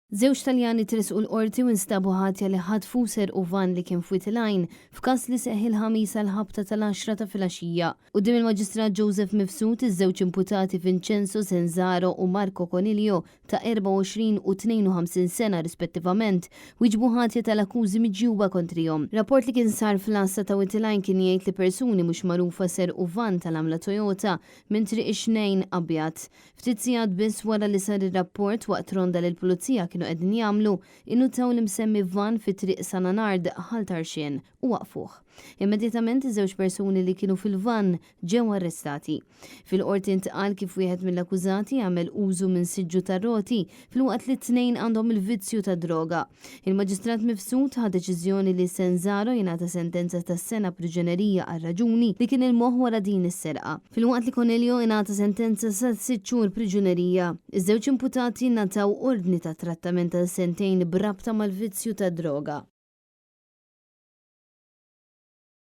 Żewġ Taljani tressqu l-Qorti u nstabu ħatja li ħatfu u serqu vann li kien f'Wied il-Għajn f'każ li seħħ il-Ħamis għall-ħabta tal-għaxra ta' filgħaxija. Quddiem il-Maġistrat Joseph Mifsud, iż-żewġ imputati Vincenzo Senzaro u Marco Coniglio ta' 24 u 52 sena rispettivament, wieġbu ħatja tal-akkużi miġjuba kontrihom. Rapport li kien sar fl-għassa ta' Wied il-Għajn kien jgħid li persuni mhux magħrufa serqu vann tal-għamla Toyota minn Triq ix-Xnejn Abjad. Ftit sigħat biss wara li sar ir-rapport waqt ronda li l-Pulizija kienu qegħdin jagħmlu, innutaw l-imsemmi vann fi Triq San Anard, Ħal Tarxien, u waqqfuh. Immedjatament iż-żewġ persuni li kienu fil-vann ġew arrestati. Fil-Qorti ntqal kif wieħed mill-akkużati għamel użu minn siġġu tar-roti filwaqt li t-tnejn għandhom il-vizzju tad-droga. Il-Maġistrat Mifsud ħa deċiżjoni li Senzaro jingħata sentenza ta' sena priġunerija għar-raġuni li kien il-moħħ wara din is-serqa, filwaqt li Coniglio ingħata sentenza sa sitt xhur priġunerija. Iż-żewġ imputati ngħataw ordni ta' trattament għal sentejn b'rabta mal-vizzju tad-droga.